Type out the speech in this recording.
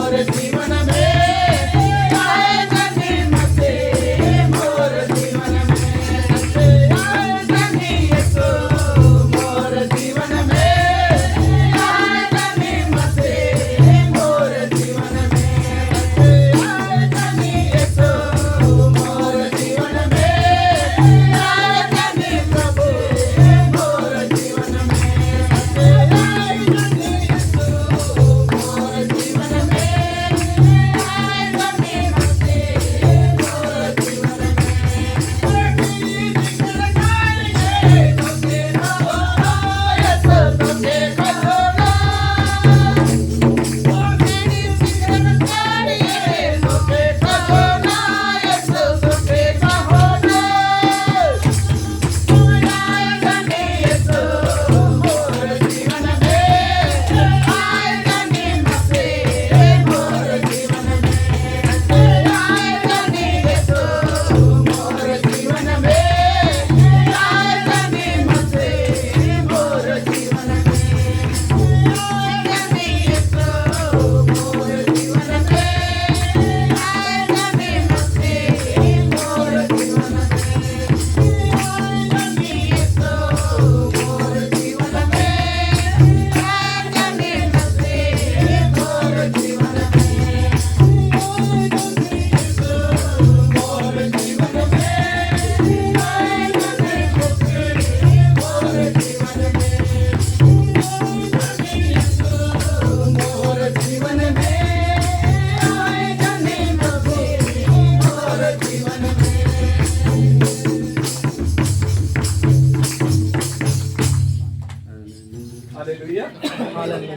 मोर जीवन में आए धनी मसीह मोर जीवन में आए धनी यीशु मोर जीवन में आए धनी मसीह मोर जीवन में आए धनी यीशु मोर जीवन में आए धनी प्रभु मोर जीवन में आए धनी यीशु मोर जीवन में आए धनी मसीह मोर जीवन में सुखे यीशु सुखे कहोना सुखे कहोना यीशु सुखे कहोना धनी यीशु मोर जीवन में आए धनी मसीह मोर जीवन में आए धनी यीशु मोर जीवन में आए धनी मसीह मोर जीवन में धनी यीशु मोर जीवन में आए धनी मसीह मोर जीवन में धनी यीशु मोर जीवन में आए धनी मसीह मोर जीवन में धनी यीशु मोर जीवन में आए धनी मसीह मोर जीवन में धनी यीशु मोर जीवन में आए धनी मसीह मोर जीवन में। हालेलुया। हालेलुया।